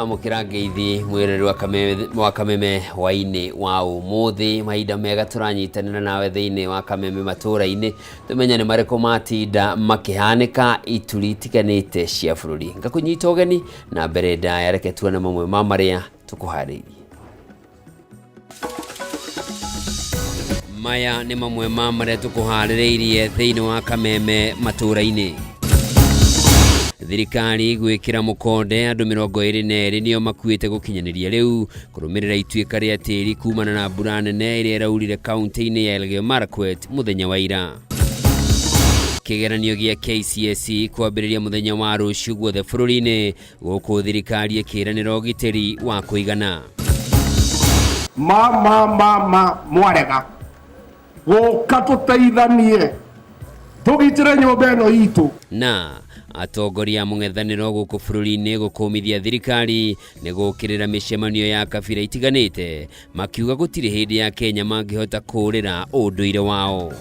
Amũkĩra ngeithi mwĩroreri wa Kameme hwainĩ wa ũmũthĩ. Mahinda mega tũranyitanĩra nawe thĩinĩ wa Kameme matũũra-inĩ, tũmenye nĩ marĩkũ matinda makĩhanĩka ituri itiganĩte cia bũrũri. Ngakũnyita ũgeni na mbere ndaya, reke tuone mamwe ma marĩa tũkũharĩirie. Maya nĩ mamwe ma marĩa tũkũharĩrĩirie thĩinĩ wa Kameme matũũra-inĩ. Thirikari gwĩkĩra mũkonde andũ 22 nĩo makuĩte gũkinyanĩria rĩu kũrũmĩrĩra ituĩka rĩa tĩri kumana na mbura nene ĩrĩa ĩraurire kaunti-inĩ ya Elgeyo Marakwet mũthenya wa ira. Kĩgeranio gĩa KCSE kwambĩrĩria mũthenya wa rũciũ guothe bũrũri-inĩ, gũkũ thirikari ĩkĩranĩra ũgitĩri wa kũigana. Ma ma ma ma mwarega gũka tũteithanie tũgitĩre nyũmba ĩno itũ. Na atongoria a mũng'ethanĩro gũkũ bũrũri-inĩ gũkũmithia thirikari nĩ gũkĩrĩra mĩcemanio ya kabira itiganĩte, makiuga gũtirĩ hĩndĩ ya Kenya mangĩhota kũũrĩra ũndũire wao.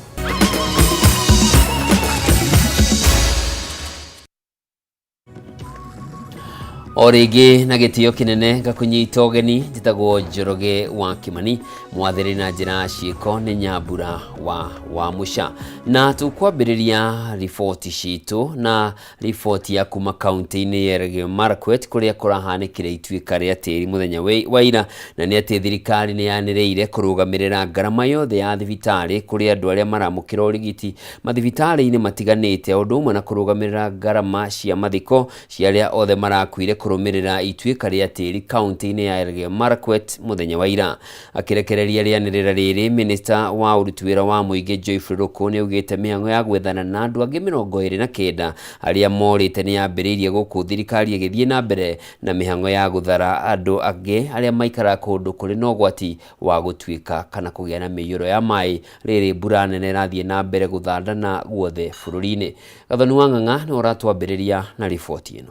O rĩngĩ na gĩtĩo kĩnene ngakũnyita ũgeni, njĩtagwo Njoroge wa Kimani, mwathĩrĩ na njĩra ya ciĩko nĩ Nyambura wa Wamũca, na tũkwambĩrĩria riboti citũ na riboti ya kuma kaunti-inĩ ya Elgeyo Marakwet kũrĩa kũrahanĩkire ituĩka rĩa tĩri mũthenya wa ira, na nĩ atĩ thirikari nĩ yanĩrĩire kũrũgamĩrĩra ngarama yothe ya thibitarĩ kũrĩ andũ arĩa maramũkĩra ũrigiti mathibitarĩ-inĩ matiganĩte, o ũndũ ũmwe na kũrũgamĩrĩra ngarama cia mathiko cia arĩa othe marakuire kũrũmĩrĩra ituĩka rĩa tĩri kaunti-inĩ ya Elgeyo Marakwet mũthenya wa ira. Akĩrekereria rĩanĩrĩra rĩrĩ, Minista wa ũruti wĩra wa mũingĩ Geoffrey Ruku nĩaugĩte mĩhang'o ya gwethana na andũ angĩ 29 arĩa morĩte nĩyambĩrĩirie gũkũ thirikari ĩgĩthiĩ na mbere na mĩhang'o ya gũthara andũ angĩ arĩa maikaraga kũndũ kũrĩ na ũgwati wa gũtuĩka kana kũgĩa na mĩiyũro ya maĩ rĩrĩ mbura nene ĩrathiĩ na mbere gũthandana guothe bũrũri-inĩ. Gathoni wa Ng'ang'a nĩwe ũratwambĩrĩria na riboti ĩno.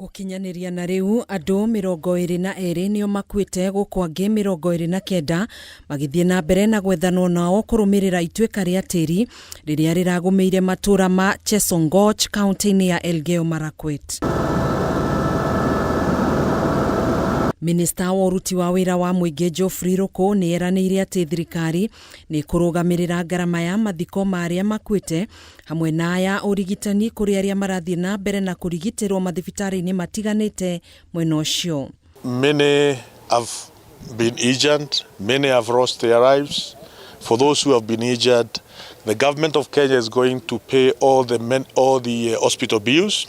Gũkinyanĩria na rĩu andũ 22 nĩo makuĩte gũkũ angĩ 29 magĩthiĩ na mbere na gwethanwo nao kũrũmĩrĩra ituĩka rĩa tĩri rĩrĩa rĩragũmĩire matũra ma Chesongoch kaunti-inĩ ya Elgeyo Marakwet. Minista wa ũruti wa wĩra wa mũingĩ Geoffrey Ruku nĩ eranĩire atĩ thirikari nĩ ĩkũrũgamĩrĩra ngarama ya mathiko ma arĩa makuĩte hamwe na ya ũrigitani kũrĩ arĩa marathiĩ na mbere na kũrigitĩrwo mathibitarĩ-inĩ matiganĩte mwena ũcio. Many have been injured, many have lost their lives. For those who have been injured, the government of Kenya is going to pay all the, men, all the hospital bills.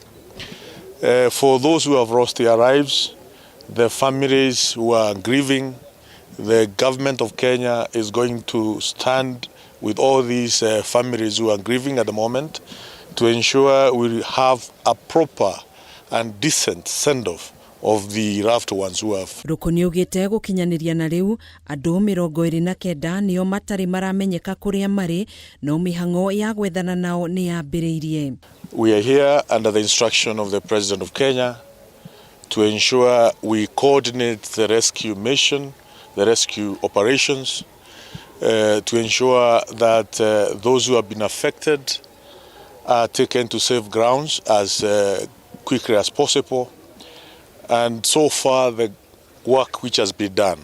For those who have lost their lives, the families who are grieving, the government of Kenya is going to stand with all these families who are grieving at the moment to ensure we have a proper and decent send-off of the loved ones who have. Ruku nĩaugĩte gũkinyanĩria na rĩu andũ 29 nĩo matarĩ maramenyeka kũrĩa marĩ, no mĩhang'o ya gwethana nao nĩ yambĩrĩirie. We are here under the instruction of the President of Kenya to ensure we coordinate the rescue mission, the rescue operations, to ensure that those who have been affected are taken to safe grounds as quickly as possible. And so far the work which has been done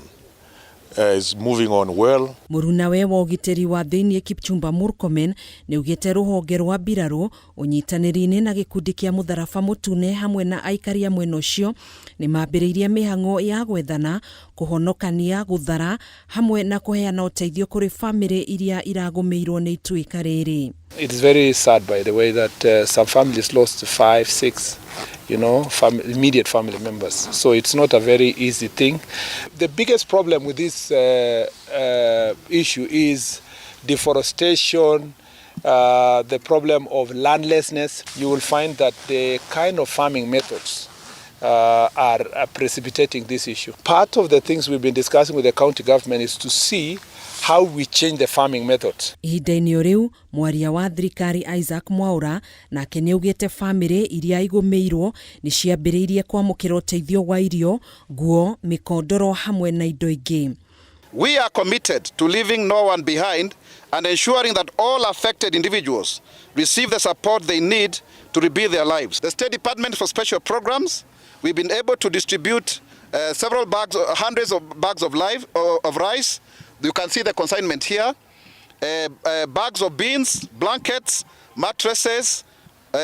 is moving on well. Mũrunawe wa ũgitĩri wa thĩinĩ Kipchumba Murkomen nĩaugĩte rũhonge rwa mbirarũ ũnyitanĩri-inĩ na gĩkundi kĩa mũtharaba mũtune hamwe na aikari a mwena ũcio nĩ mambĩrĩirie mĩhang'o ya gwethana, kũhonokania, gũthara hamwe na kũheana ũteithio kũrĩ famĩlĩ iria iragũmĩirwo nĩ ituĩka rĩrĩ. It is very sad, by the way, that some families lost 5, 6, immediate family members. So it's not a very easy thing. The biggest problem with this issue is deforestation, the problem of landlessness. You will find that the kind of farming methods are precipitating this issue. Part of the things we've been discussing with the county government is to see how we change the farming methods. Ihinda-inĩ o rĩu mwaria wa thirikari Isaac Mwaura nake nĩaugĩte famĩlĩ iria igũmĩirwo nĩ ciambĩrĩirie kwamũkĩra ũteithio wa irio, nguo, mĩkondoro hamwe na indo ingĩ. We are committed to leaving no one behind and ensuring that all affected individuals receive the support they need to rebuild their lives. The State Department for Special Programs, we've been able to distribute several bags, hundreds of bags of rice. You can see the consignment here. Bags of beans, blankets, mattresses,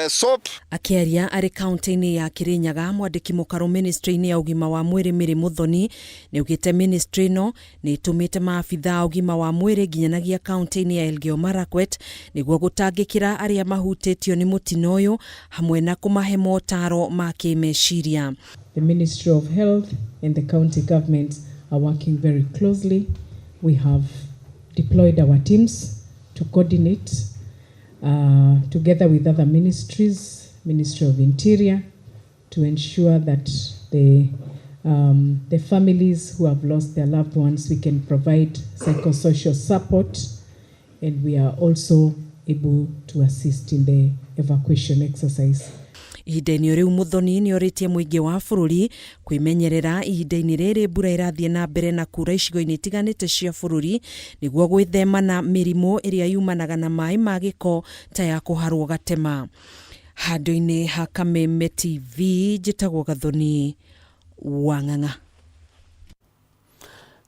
soap. Akĩaria arĩ kaunti-inĩ ya Kirinyaga, mwandĩki mũkaro ministry-inĩ ya ũgima wa mwĩrĩ Mary Muthoni nĩaugĩte ministry ĩno nĩ ĩtũmĩte maabitha a ũgima wa mwĩrĩ nginyanagia kaunti-inĩ ya Elgeyo Marakwet nĩguo gũtangĩkĩra arĩa mahutĩtio nĩ mũtino ũyũ hamwe na kũmahe motaro ma kĩmeciria. The Ministry of Health and the county government are working very closely. We have deployed our teams to coordinate together with other ministries, Ministry of Interior, to ensure that the families who have lost their loved ones, we can provide psychosocial support, and we are also able to assist in the evacuation exercise. Ihinda-inĩ rĩu Muthoni nĩ orĩtie mũingĩ wa bũrũri kwĩmenyerera ihinda-inĩ rĩrĩ mbura ĩrathiĩ na mbere na kura icigo-inĩ itiganĩte cia bũrũri nĩguo gwĩthema na mĩrimũ ĩrĩa yumanaga na maĩ ma gĩko ta ya kũharwo gatema. Handũ-inĩ ha Kameme TV njĩtagwo Gathoni Wang'ang'a.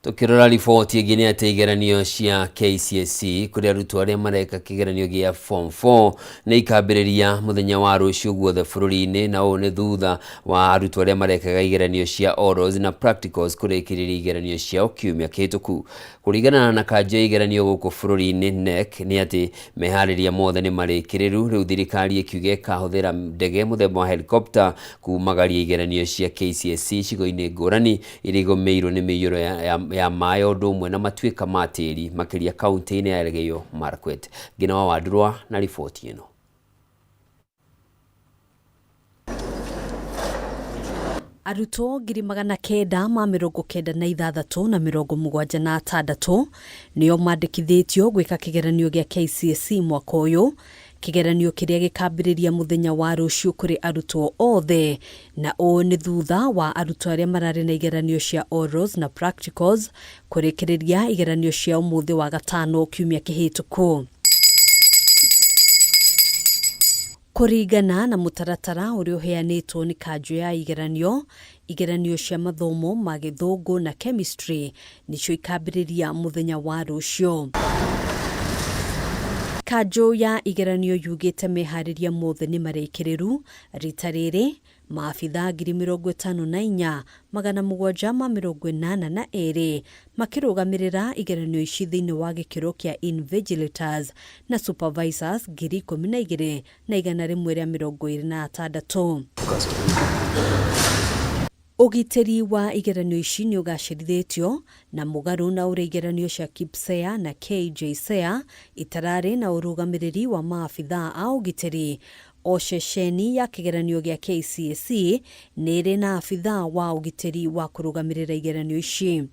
Tukirora riboti ĩngĩ nĩ atĩ igeranio cia KCSE kũrĩ arutwo arĩa mareka kĩgeranio gĩa form 4 nĩ ikambĩrĩria mũthenya wa rũciũ guothe bũrũri-inĩ, na ũũ nĩ thutha wa arutwo arĩa marekaga igeranio cia orals na practicals kũrĩkĩrĩria igeranio ciao kiumia kĩhĩtũku. Kũringana na kanjũ ya igeranio gũkũ bũrũri-inĩ KNEC nĩ atĩ meharĩria mothe nĩ marĩkĩrĩru, rĩu thirikari ĩkiuga ĩkahũthĩra ndege mũthemba wa helicopter kumagaria igeranio cia KCSE icigo-inĩ ngũrani iria igũmĩirwo nĩ mĩiyũro ya maĩ o ũndũ ũmwe na matuĩka ma tĩri makĩria kaunti-inĩ ya Elgeyo Marakwet. Ngina wa Wandurwa na riboti ĩno. Arutwo 996 na 76 nĩo mandĩkithĩtio gwĩka kĩgeranio gĩa KCSE mwaka ũyũ, kĩgeranio kĩrĩa gĩkambĩrĩria mũthenya wa rũciũ kũrĩ arutwo othe, na ũũ nĩ thutha wa arutwo arĩa mararĩ na igeranio cia orals na practicals kũrĩkĩrĩria igeranio cia ũmũthĩ wa gatano kiumia kĩhĩtũku. Kũringana na mũtaratara ũrĩa ũheanĩtwo nĩ kanjũ ya igeranio, igeranio cia mathomo ma gĩthũngũ na chemistry nĩcio ikambĩrĩria mũthenya wa rũciũ. Kanjũ ya igeranio yugĩte meharĩria mothe nĩ marĩkĩrĩru rita rĩrĩ maabitha 54,782 makĩrũgamĩrĩra igeranio ici thĩinĩ wa gĩkĩro kĩa invigilators na supervisors 12,126. Ũgitĩri wa igeranio ici nĩ ũgacĩrithĩtio na mũgarũ na ũrĩa igeranio cia KPSEA na KJSEA itararĩ na ũrũgamĩrĩri wa maabitha a ũgitĩri. O ceceni ya kĩgeranio gĩa KCSE nĩ ĩrĩ na abitha wa ũgitĩri wa kũrũgamĩrĩra igeranio ici.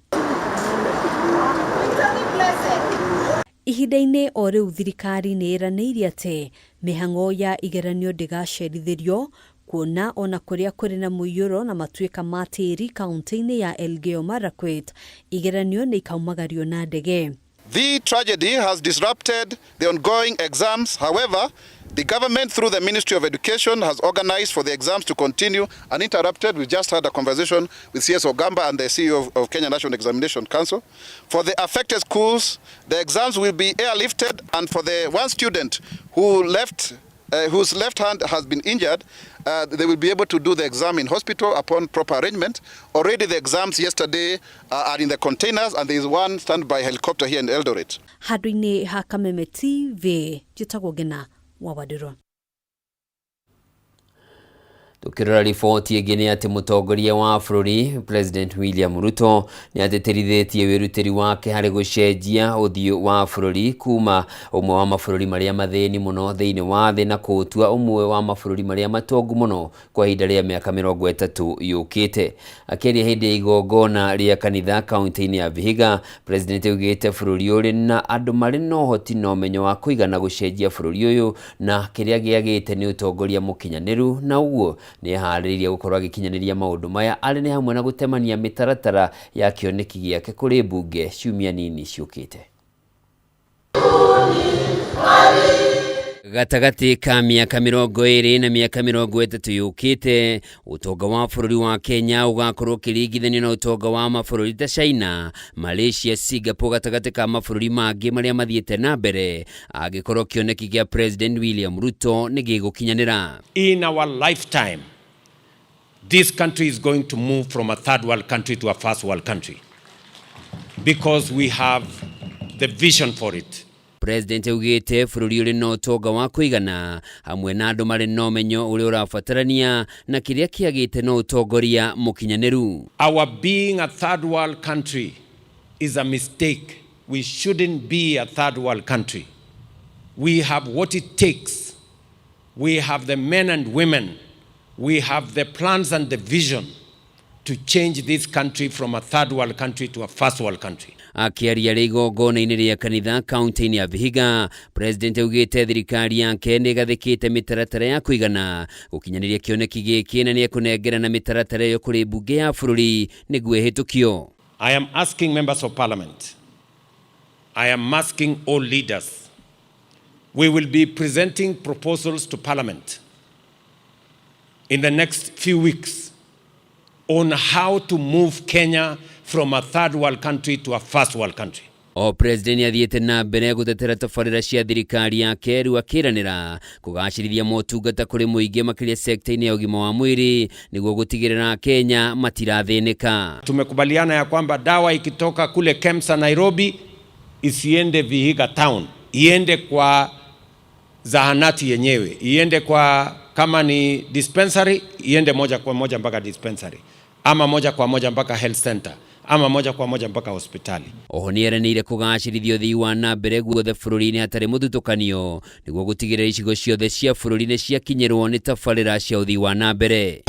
Ihinda-inĩ o rĩu thirikari nĩ ĩranĩire atĩ mĩhang'o ya igeranio ndĩgacerithĩrio kuona ona kũrĩa kũrĩ na mũiyũro na matuĩka ma tĩri kaunti-inĩ ya Elgeyo Marakwet igeranio nĩ ikaumagario na ndege. The tragedy has disrupted the ongoing exams. However, the government through the Ministry of Education has organized for the exams to continue uninterrupted. We just had a conversation with CS Ogamba and the CEO of Kenya National Examination Council. For the affected schools, the exams will be airlifted, and for the one student who left, whose left hand has been injured, they will be able to do the exam in hospital upon proper arrangement. Already the exams yesterday are in the containers, and there is one standby helicopter here in Eldoret. Handũ-inĩ ha Kameme TV, njĩtagwo Ngina wa Wandirwa. Tukirora riboti ĩngĩ nĩ atĩ mũtongoria wa bũrũri President William Ruto nĩ atĩtĩrithĩtie wĩrutĩri wake harĩ gũcenjia ũthiũ wa bũrũri kuma ũmwe wa mabũrũri marĩa mathĩni mũno thĩinĩ wa thĩ na kũũtua ũmwe wa mabũrũri marĩa matongu mũno kwa ihinda rĩa mĩaka 30 yũkĩte. Akĩaria hĩndĩ ya igongona rĩa kanitha kaunti-inĩ ya Vihiga, President augĩte bũrũri ũrĩ na andũ marĩ na ũhoti na ũmenyo wa kũigana gũcenjia bũrũri ũyũ na kĩrĩa gĩagĩte nĩ ũtongoria mũkinyanĩru, na ũguo nĩ eharĩirie gũkorwo agĩkinyanĩria maũndũ maya arĩ nĩ hamwe na gũtemania mĩtaratara ya kĩoneki gĩake kũrĩ mbunge ciumia nini ciũkĩte. Gatagatĩ ka mĩaka 20 na mĩaka 30 yũkĩte, ũtonga wa bũrũri wa Kenya ũgakorwo ũkĩringithanio na ũtonga wa mabũrũri ta China, Malaysia, Singapore gatagatĩ ka mabũrũri mangĩ marĩa mathiĩte na mbere, angĩkorwo kĩoneki kĩa President William Ruto nĩ gĩgũkinyanĩra. In our lifetime, this country is going to move from a third world country to a first world country because we have the vision for it. President augĩte bũrũri ũrĩ na ũtonga wa kũigana hamwe na andũ marĩ na ũmenyo ũrĩa ũrabatarania na kĩrĩa kĩagĩte no ũtongoria mũkinyanĩru. Our being a third world country is a mistake. We shouldn't be a third world country. We have what it takes. We have the men and women. We have the plans and the vision to change this country from a third world country to a first world country. Akĩaria rĩ igongona-inĩ rĩa kanitha kaunti-inĩ ya Vihiga, President augĩte thirikari yake nĩ ĩgathĩkĩte mĩtaratara ya kũigana gũkinyanĩria kĩoneki gĩkĩ na nĩ ekũnengerana mĩtaratara ĩyo kũrĩ mbunge ya bũrũri nĩguo ĩhĩtũkio. I am asking members of parliament, I am asking all leaders, we will be presenting proposals to parliament in the next few weeks on how to move Kenya from a third world country to a first world country. O President nĩathiĩte na mbere gũtetera tabarĩra cia thirikari yake rĩu akĩranĩra kũgacĩrithia motungata kũrĩ mũingĩ makĩria sekta-inĩ ya ũgima wa mwĩrĩ nĩguo gũtigĩrĩra Kenya matirathĩnĩka. Tumekubaliana ya kwamba dawa ikitoka kule KEMSA Nairobi isiende Vihiga town, iende kwa zahanati yenyewe, iende kwa kama ni dispensary iende moja kwa moja mpaka dispensary, ama moja kwa moja mpaka health center, ama moja kwa moja mpaka hospitali. Oho nĩeranĩire kũgacĩrithia ũthii wa na mbere guothe bũrũri-inĩ hatarĩ mũthutũkanio nĩguo gũtigĩrĩra icigo ciothe cia bũrũri nĩ ciakinyĩrwo nĩ tabarĩra cia ũthii wa na mbere.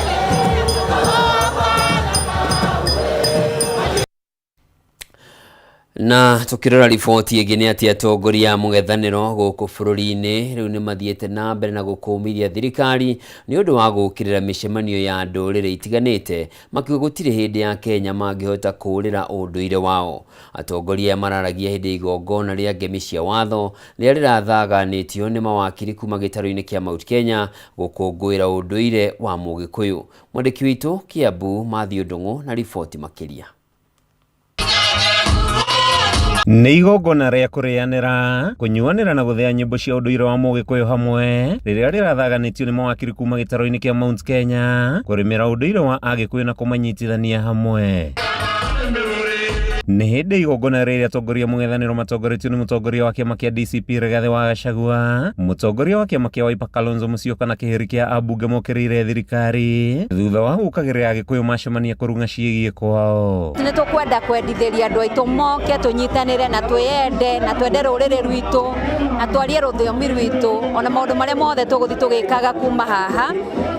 Na tukirora riboti ĩngĩ nĩ atĩ atongoria a mũng'ethanĩro gũkũ bũrũri-inĩ rĩu nĩ mathiĩte na mbere na gũkũmithia thirikari nĩ ũndũ wa gũũkĩrĩra mĩcemanio ya ndũrĩrĩ itiganĩte makiuga gũtirĩ hĩndĩ ya Kenya mangĩhota kũũrĩra ũndũire wao. Atongoria aya mararagia hĩndĩ ya igongona rĩa ngemi cia watho rĩrĩa rĩrathaganĩtio nĩ mawakiri kuma gĩtarũ-inĩ kĩa Mount Kenya gũkũngũĩra ũndũire wa Mũgĩkũyũ. Mwandĩki witũ Kiambu Matthew Ndung'u na riboti makĩria. Nĩ igongona rĩa kũrĩanĩra, kũnyuanĩra na gũthĩa nyĩmbo cia ũndũire wa Mũgĩkũyũ hamwe rĩrĩa rĩrathaganĩtio nĩ mawakiri kuma gĩtarũ-inĩ kĩa Mount Kenya kũrĩmĩra ũndũire wa Agĩkũyũ na kũmanyitithania hamwe. Nĩ hĩndĩ igongona rĩrĩa atongoria mũng'ethanĩro matongoretio nĩ mũtongoria wa kĩama kĩa DCP Rigathĩ wa Gachagua, mũtongoria wa kĩama kĩa Wiper Kalonzo Musyoka na kĩhĩri kĩa ambunge mokĩrĩire thirikari thutha wa gũkagĩrĩra Agĩkũyũ macemania kũrung'a ciĩgiĩ kwao. Nĩ tũkwenda kwendithĩria andũ aitũ moke tũnyitanĩre na twĩyende na twende rũrĩrĩ rwitũ na twarie rũthiomi rwitũ ona maũndũ marĩa mothe tũgũthiĩ tũgĩkaga kuma haha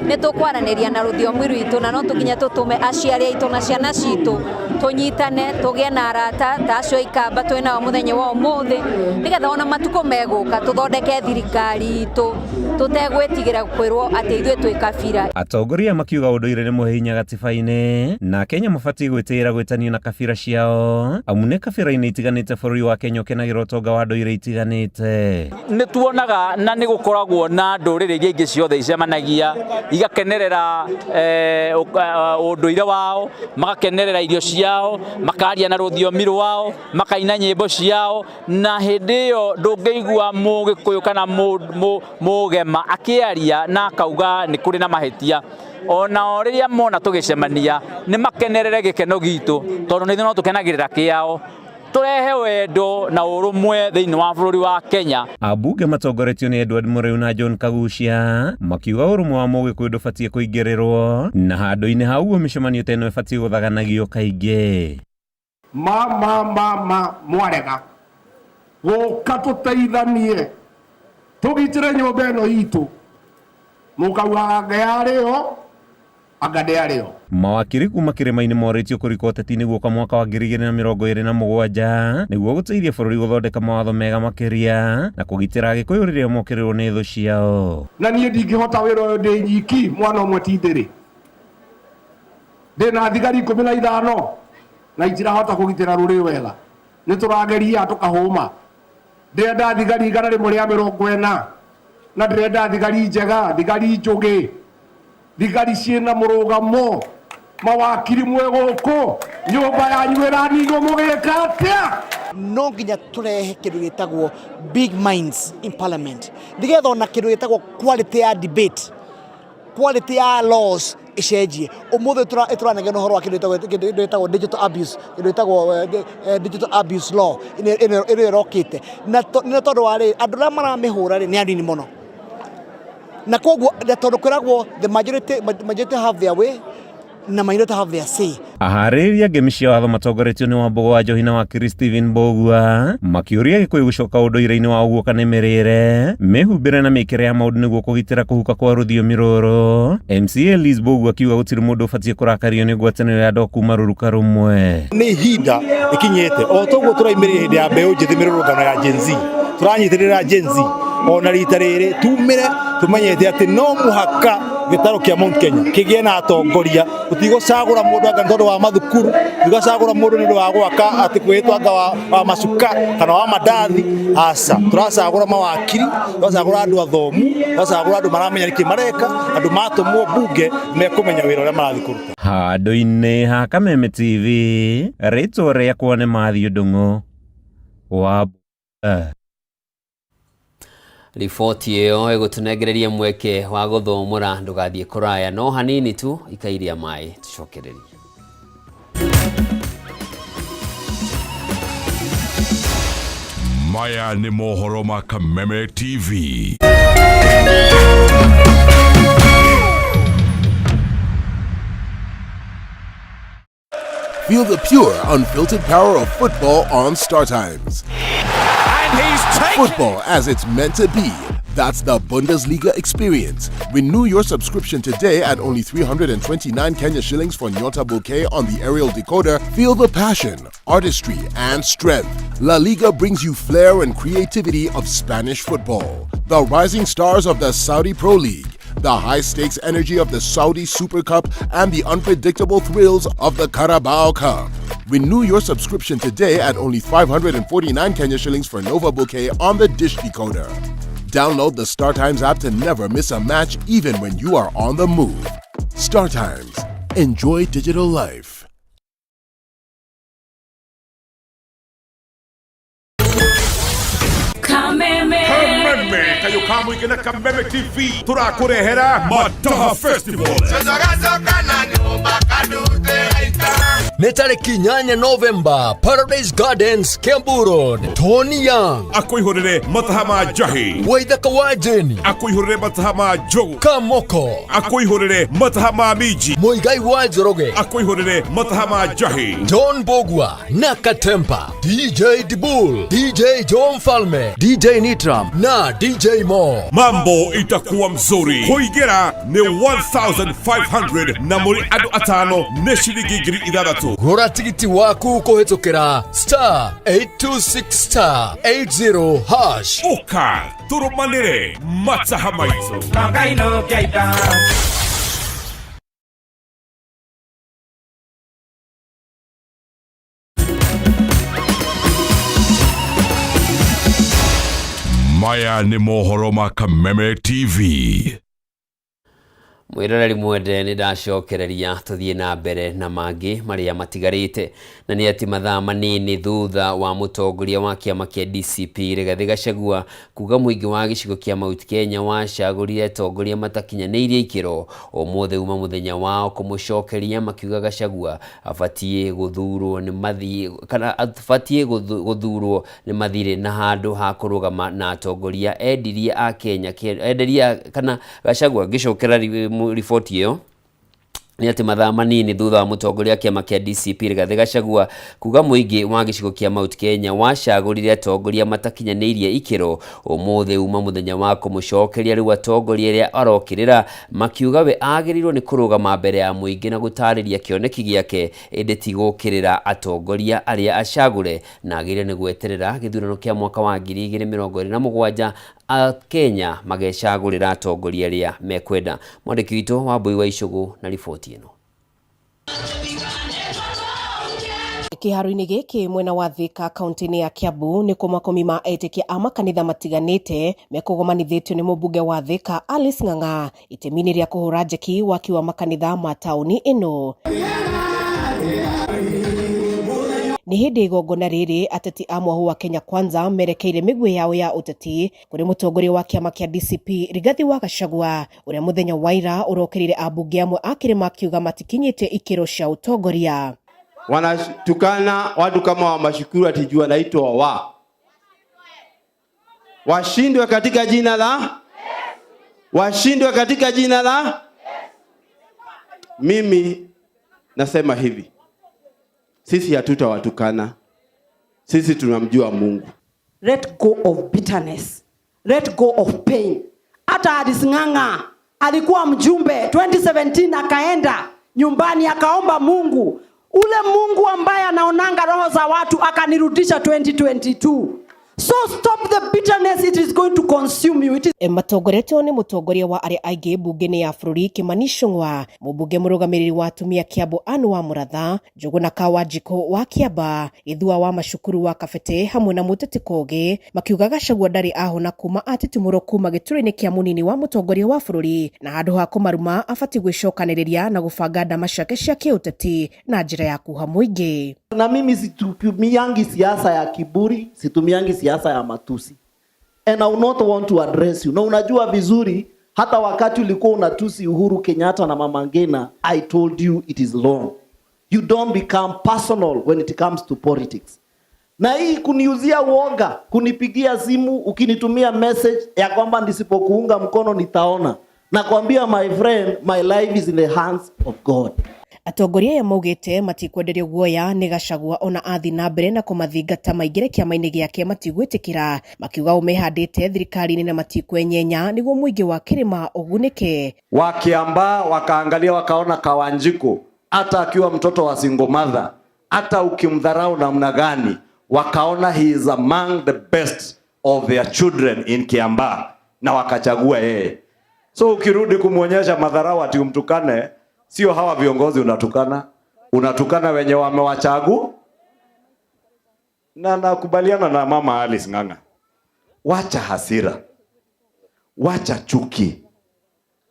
nĩ tũkwaranĩria na rũthiomi rwitũ na no tũkinye tũtũme aciari aitũ na ciana citũ tũnyitane tũgĩe na arata ta acio ikamba twĩ nao mũthenya wa ũmũthĩ nĩgetha ona matukũ megũka tũthondeke thirikari itũ tũtegwĩtigĩra kwĩrwo atĩ ithuĩ twĩ kabira. Atongoria makiuga ũndũire nĩ mũhe hinya gatiba-inĩ na Kenya mabatiĩ gwĩtĩĩra gwĩtanio na kabira ciao amu nĩ kabira-inĩ itiganĩte bũrũri wa Kenya ũkenagĩra ũtonga wa ndũire itiganĩte. Nĩ tuonaga na nĩ gũkoragwo na ndũrĩrĩ iria ingĩ ciothe icemanagia igakenerera ũndũire wao, magakenerera irio ciao, makaria na rũthiomi rwao, makaina nyĩmbo ciao, na hĩndĩ ĩyo ndũngĩigua Mũgĩkũyũ kana Mũgema akĩaria na akauga nĩ kũrĩ na mahĩtia. Onao rĩrĩa mona tũgĩcemania nĩ makenerere gĩkeno gitũ tondũ nĩ ithuĩ no tũkenagĩrĩra kĩao, tũrehe wendo na ũrũmwe thĩinĩ wa bũrũri wa Kenya. Ambunge matongoretio nĩ Edward Mũrĩu na John Kagucia makiuga ũrũmwe wa Mũgĩkũyũ ndũbatiĩ kũingĩrĩrwo na handũ-inĩ ha ũguo mĩcemanio ta ĩno ĩbatiĩ gũthaganagio kaingĩ. Ma ma ma ma mwarega gũka tũteithanie tũgitĩre nyũmba ĩno itũ mũkauga anga yarĩo anga ndĩarĩo. Mawakiri kuma kĩrĩma-inĩ morĩtio kũrika ũteti-inĩ guoka mwaka wa 2027 nĩguo gũteithia bũrũri gũthondeka mawatho mega makĩria na kũgitĩra Agĩkũyũ rĩrĩa mokĩrĩrwo nĩ thũ ciao. Na niĩ ndingĩhota wĩra ũyũ ndĩ nyiki mwana ũmwe ti ndĩrĩ ndĩna thigari 15 na itirahota kũgitĩra rũrĩrĩ wega nĩ tũrageria tũkahũma ndĩrenda thigari 140 Na ndĩrenda thigari njega, thigari njũgĩ, thigari ciĩna mũrũgamo, mawakiri mwĩ gũkũ, nyũmba yanyu ĩraninwo mũgĩka atĩa? No nginya tũrehe kĩndũ gĩtagwo big minds in parliament nĩgetha ona kĩndũ gĩtagwo quality ya debate, quality ya laws icenjie. Ũmũthĩ tũranegena ũhoro wa kĩndũ gĩtagwo digital abuse, kĩndũ gĩtagwo digital abuse law ĩno ĩrokĩte, na nĩ tondũ wa rĩrĩ, andũ arĩa maramĩhũra rĩ nĩ anini mũno, na koguo na tondũ kwĩragwo the majority have their way na minority have their say. Aharĩrĩria ngemi cia watho matongoretio nĩ Wambũgũ wa Njohi na wakiri Stephen Mbũgua makĩũria Gĩkũyũ gũcoka ũndũire-inĩ wa ũguo kana mĩrĩre, mĩhumbĩre na mĩkĩre ya maũndũ nĩguo kũgitĩra kũhuka kwa rũthiomi rũrũ. MCA Liz Mbũgua akiuga gũtirĩ mũndũ ũbatiĩ kũrakario nĩ ngwatanĩro ya andũ a kuma rũruka rũmwe. Nĩ ihinda rĩkinyĩte o toguo tũraimĩrire hĩndĩ ya mbeũ njĩthĩ mĩrũrũngano ya Gen Z, tũranyitĩrĩra Gen Z ona rita rĩrĩ tumĩre tũmenyete atĩ no mũhaka gĩtarũ kĩa Mount Kenya kĩgĩe na atongoria. Tũtigũcagũra mũndũ anga nĩ tondũ wa mathukuru, tũtigũcagũra mũndũ nĩ ũndũ wa gwaka atĩ kwĩhĩtwo anga wa macuka kana wa mandathi, aca. Tũracagũra mawakiri, tũracagũra andũ athomu, tũracagũra andũ maramenya nĩkĩ mareka, andũ matũmwo mbunge mekũmenya wĩra ũrĩa marathiĩ kũruta. Handũ-inĩ ha Kameme TV, rĩtwa rĩakwa nĩ Matthew Ndung'u wa Riboti ĩyo ĩgũtũnengereria mweke wa gũthũmũra, ndũgathiĩ kũraya no hanini tu ikairia maĩ tũcokererie. Maya nĩ mohoro ma Kameme TV. Feel the pure, unfiltered power of football on Star Times. And he's taken Football as it's meant to be. That's the Bundesliga experience. Renew your subscription today at only 329 Kenya shillings for Nyota Bouquet on the aerial decoder. Feel the passion, artistry, and strength. La Liga brings you flair and creativity of Spanish football. The rising stars of the Saudi Pro League, the high-stakes energy of the Saudi Super Cup, and the unpredictable thrills of the Carabao Cup. Renew your subscription today at only 549 Kenya shillings for Nova Bouquet on the Dish Decoder. Download the Star Times app to never miss a match, even when you are on the move. Star Times. Enjoy digital life. Kameme. Kameme kayo kamũingĩ na Kameme TV tũrakũrehera Mataha Festival. Nĩ tarĩki 8 Novemba, Paradise Gardens, Kiambu Road. Tony Young akũihũrĩre mataha ma njahi, Waithaka wa Jeni akũihũrĩre mataha ma njogu, Kamoko akũihũrĩre mataha ma minji, Muigai wa Njoroge akũihũrĩre mataha ma njahi, John Bogwa na Katempa, DJ Dibul, DJ John Falme, DJ Nitram na DJ Mo. Mambo itakuwa mzuri. Kũingĩra nĩ 1500 na mũrĩ andũ atano nĩ ciringi 6000. Gũra tigiti waku kũhĩtũkĩra star 826 star 80 hash. Ũka tũrũmanĩre mataha maitũ. Maya nĩ mohoro ma Kameme TV. Mwĩroreri mwende, nĩ ndacokereria tũthiĩ na mbere na mangĩ marĩa matigarĩte, na nĩ atĩ mathaa manini thutha wa mũtongoria wa kĩama kĩa DCP Rigathĩ Gachagua kuga mũingĩ wa gĩcigo kĩa Mount Kenya wacagũrire atongoria matakinyanĩirie ikĩro, ũmũthĩ uma mũthenya wao kũmũcokeria, makiuga Gachagua abatiĩ gũthurwo nĩ mathi kana abatiĩ gũthurwo nĩ mathirĩ na handũ ha kũrũgama na atongoria endirie a Kenya enderia kana Gachagua. Ngĩcokera riboti ĩyo nĩ atĩ mathaa manini thutha wa mũtongoria wa kĩama kĩa DCP Rigathĩ Gachagua kuga mũingĩ wa gĩcigo kĩa Mount Kenya wacagũrire atongoria matakinyanĩirie ikĩro, ũmũthĩ uma mũthenya wa kũmũcokeria rĩu atongoria arĩa arokĩrĩra, makiuga we agĩrĩirwo nĩ kũrũgama mbere ya mũingĩ na gũtarĩria kĩoneki gĩake, ĩndĩ ti gũkĩrĩra atongoria arĩa acagũre, na agĩrĩire nĩ gweterera gĩthurano kĩa mwaka wa 2027 Akenya magecagũrĩra atongoria arĩa mekwenda. Mwandĩki witũ Wambui wa Icũgũ na riboti ĩno. Kĩharo-inĩ gĩkĩ mwena wa Thika kaunti-inĩ ya Kiambu nĩkuo makũmi ma etĩkia a makanitha matiganĩte mekũgomanithĩtio nĩ mũmbunge wa Thika Alice Ng'ang'a itemi-inĩ rĩa kũhũra njeki waki wa makanitha ma taũni ĩno. Nĩ hĩndĩ igongona rĩrĩ ateti a mwahu wa Kenya Kwanza merekeire mĩguĩ yao ya ũteti kũrĩ mũtongoria wa kĩama kĩa DCP Rigathi wa Gachagua ũrĩa mũthenya wa ira ũrokĩrĩire ambunge amwe a kĩrĩma akiuga matikinyĩte ikĩro cia ũtongoria. Wanatukana watu kama wa Mashukuru ati juu wanaitwa wa washindwe katika jina la washindwe katika jina la mimi nasema hivi, sisi hatutawatukana, sisi tunamjua Mungu. Let go of bitterness. Let go of pain. Hata Alice Ng'ang'a alikuwa mjumbe 2017 akaenda nyumbani akaomba Mungu, ule Mungu ambaye anaonanga roho za watu akanirudisha 2022. So stop the bitterness, it is going to consume you. It is Matongoretio nĩ mũtongoria wa arĩa aingĩ mbunge-inĩ ya bũrũri Kimani Ichung'wa, mũmbunge mũrũgamĩrĩri wa atumia Kiambu Anne wa Mũratha, Njũgũna Kawanjikũ wa Kĩamba, Gĩthua wa Macukuru wa Kabete hamwe na Mũteti Kogi makiuga Gachagua ndarĩ ahona kuma atitimũrwo kuma gĩturwa-inĩ kĩa mũnini wa mũtongoria wa bũrũri na handũ ha kũmaruma abatiĩ gwĩcokanĩrĩria na gũbanga ndama ciake cia kĩũteti na njĩra ya kuha mũingĩ. Na mimi situmiangi siasa ya kiburi, situmiangi siasa ya matusi. And I will not want to address you. Na unajua vizuri hata wakati ulikuwa unatusi Uhuru Kenyatta na Mama Ngina, I told you it is wrong. You don't become personal when it comes to politics. Na hii kuniuzia uoga, kunipigia simu, ukinitumia message ya kwamba nisipokuunga mkono nitaona. Nakwambia my friend, my life is in the hands of God. Atongoria aya maugĩte matikwenderio guoya nĩ Gachagua ona athiĩ na mbere na kũmathingata maingĩre kĩama-inĩ gĩake matigwĩtĩkĩra, makiuga o mehandĩte thirikari-inĩ na matikwenyenya nĩguo mũingĩ wa kĩrĩma ũgunĩke. Wa Kiambaa wakaangalia wakaona Kawanjiku hata akiwa mtoto wa single mother, hata ukimdharau namna gani, wakaona he is among the best of their children in Kiambaa na wakachagua yeye. So ukirudi kumwonyesha madharau ati umtukane, sio hawa viongozi unatukana, unatukana wenye wamewachagu. Na nakubaliana na mama Alice Ng'ang'a, wacha hasira, wacha chuki,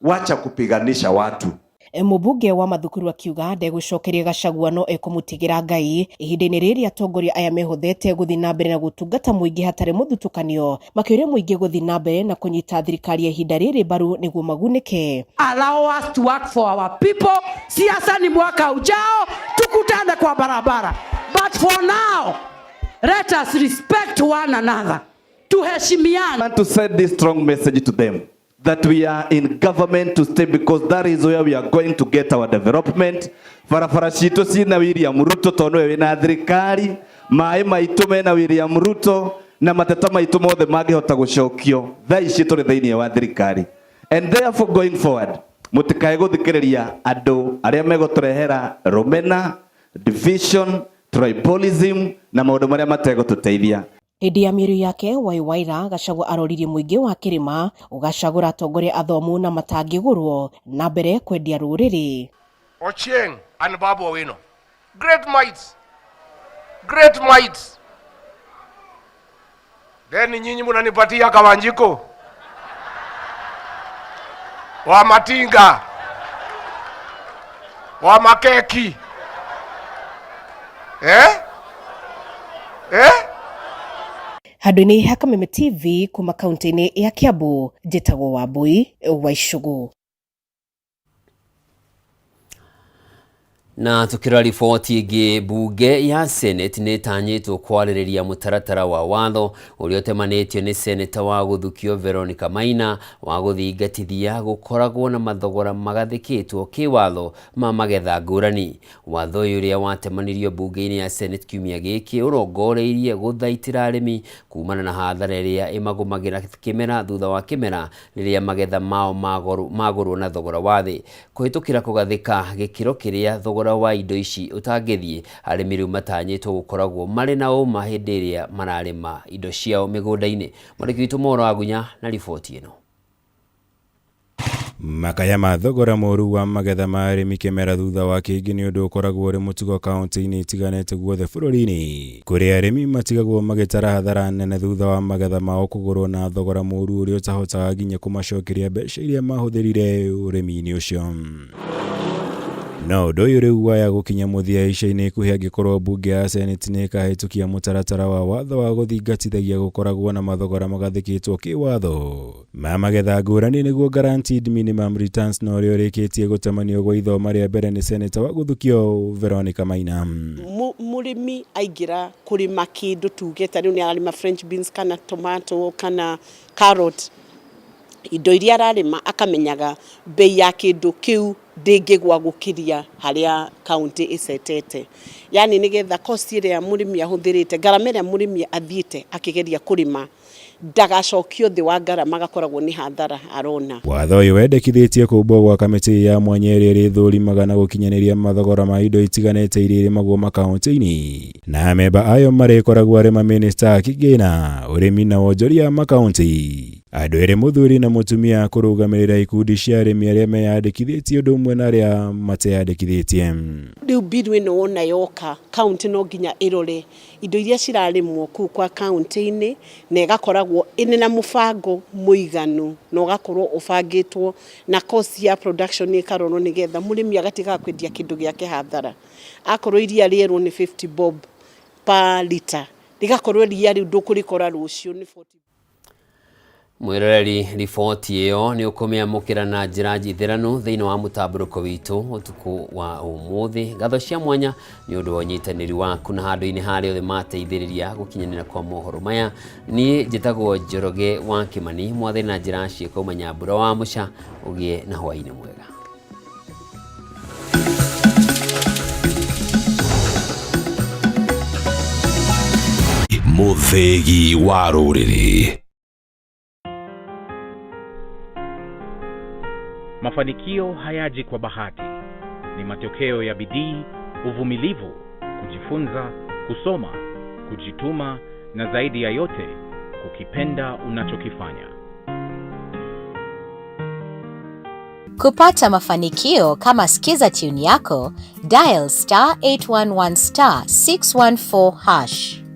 wacha kupiganisha watu. Mũmbunge wa Mathukuru akiuga ndegũcokeria Gachagua no ekũmũtigĩra Ngai ihinda-inĩ rĩrĩ atongoria aya mehothete gũthiĩ na mbere na gũtungata mũingĩ hatarĩ mũthutũkanio, makĩũria mũingĩ gũthiĩ na mbere na kũnyita thirikari ya ihinda rĩrĩ mbaru nĩguo magunĩke. Allow us to work for our people. Siasa ni mwaka ujao, tukutane kwa barabara. But for now, let us respect one another. Tuheshimiane. I want to send this strong message to them that we are in government to stay because that is where we are going to get our development. Barabara citũ ciĩna William Ruto tondũ nĩwe wĩna thirikari, maĩ maitũ mena William Ruto na mateta maitũ mothe mangĩhota gũcokio thaa ici tũrĩ thĩinĩ wa thirikari. And therefore going forward, mũtikae gũthikĩrĩria andũ arĩa megũtũrehera rũmena, division, tribalism na maũndũ marĩa mategũtũteithia. Hĩndĩ ya mĩario yake Wai Waira Gachagua aroririe mũingĩ wa kĩrĩma ũgacagũra atongoria athomu na matangĩgũrwo na mbere kwendia rũrĩrĩ. Ochieng and Babu Owino. Great minds. Great minds. Then nyinyi mnanipatia Kawanjiko wa Matinga wa Makeki eh? Eh? Handũ-inĩ ha Kameme TV kuma kaunti-inĩ ya Kiambu njĩtagwo Wambui wa Icugu. Na tukirora riboti ĩngĩ, mbunge ya Senate nĩ ĩtanyĩtwo kwarĩrĩria mũtaratara wa watho ũrĩa ũtemanĩtio nĩ seneta wa gũthukio Veronica Maina wa gũthingatithia gũkoragwo na mathogora magathĩkĩtwo kĩwatho ma magetha ngũrani. Watho ũyũ ũrĩa watemanirio mbunge-inĩ ya Senate kiumia gĩkĩ ũrongoreirie gũthaitĩra arĩmi kumana na hathara ĩrĩa ĩmagũmagĩra kĩmera thutha wa kĩmera rĩrĩa magetha mao magũrwo na thogora wa thĩ. Kũhĩtũkĩra kũgathĩka gĩkĩro kĩrĩa thogora wa indo ici ũtangĩthiĩ, arĩmi rĩu matanyĩtwo gũkoragwo marĩ na ũma hĩndĩ ĩrĩa mararĩma indo ciao mĩgũnda-inĩ. Mwandĩki witũ Moro Agunya na riboti ĩno. Makaya ma thogora mũru wa magetha ma arĩmi kĩmera thutha wa kĩngĩ nĩ ũndũ ũkoragwo ũrĩ mũtugo kaunti-inĩ itiganĩte guothe bũrũri-inĩ, kũrĩa arĩmi matigagwo magĩtara hathara nene thutha wa magetha mao kũgũrwo na thogora mũru ũrĩa ũtahotaga nginya kũmacokeria mbeca iria mahũthĩrire ũrĩmi-inĩ ũcio. No ũndũ ũyũ rĩu waya gũkinya mũthia ica-inĩ ikuhĩ angĩkorwo mbunge ya Senate nĩ ĩkahĩtũkia mũtaratara wa watho wa gũthingatithagia gũkoragwo na mathogora magathĩkĩtwo kĩwatho ma magetha ngũrani nĩguo guaranteed minimum returns, na ũrĩa ũrĩkĩtie gũtemanio gwa ithoma rĩa mbere nĩ seneta wa Gũthukio Veronica Maina. Mũrĩmi aingĩra kũrĩma kĩndũ, tuge ta rĩu nĩ ararĩma French beans kana tomato kana carrot, indo iria ararĩma akamenyaga bei ya kĩndũ kĩu ndĩngĩgwa gũkĩria harĩa kaunti ĩcetete, yani nĩgetha cost ĩrĩa mũrĩmi ahũthĩrĩte, ngarama ĩrĩa mũrĩmi athiĩte akĩgeria kũrĩma, ndagacokio thĩ wa ngarama, agakoragwo nĩ hathara arona. Watho ũyũ wendekithĩtie kũmbwo gwa kamĩtĩ ya mwanya ĩrĩa ĩrĩthũrimaga na gũkinyanĩria mathogora ma indo itiganĩte iria irĩmagwo makaunti-inĩ, na amemba ayo marĩkoragwo arĩ mamĩnĩsta a kĩgĩna, ũrĩmi na wonjoria makaunti, andũ erĩ mũthuri na mũtumia kũrũgamĩrĩra ikundi cia arĩmi arĩa meyandĩkithĩtie ũndũ ũmwe na arĩa mateyandĩkithĩtie. Rĩu mbiru ĩno wona yoka, kaunti no nginya ĩrore indo iria cirarĩmwo kũu kwa kaunti-inĩ, na ĩgakoragwo ĩrĩ na mũbango mũiganu na ũgakorwo ũbangĩtwo na cost ya production ĩkarorwo, nĩgetha mũrĩmi agatigaga kwendia kĩndũ gĩake hathara. Akorwo iria rĩerwo nĩ 50 bob per litre, rĩgakorwo iria rĩu ndũkũrĩkora rũciũ nĩ 40. Mwĩroreri, riboti ĩyo nĩ ũkũmĩamũkĩra na njĩra njithĩranu thĩinĩ wa mũtambũrũko witũ ũtukũ wa ũmũthĩ. Ngatho cia mwanya nĩ ũndũ wa ũnyitanĩri waku na handũ-inĩ harĩa othe mateithĩrĩria gũkinyanĩra kwa mohoro maya. Niĩ njĩtagwo Njoroge wa Kĩmani, mwathani na njĩra ciĩko Manyambura wa Mũca. Ũgĩe na hwaĩ-inĩ mwega. Mũthĩgi wa rũrĩrĩ. Mafanikio hayaji kwa bahati, ni matokeo ya bidii, uvumilivu, kujifunza, kusoma, kujituma na zaidi ya yote kukipenda unachokifanya. Kupata mafanikio kama Skiza tune yako, dial star 811 star 614 hash.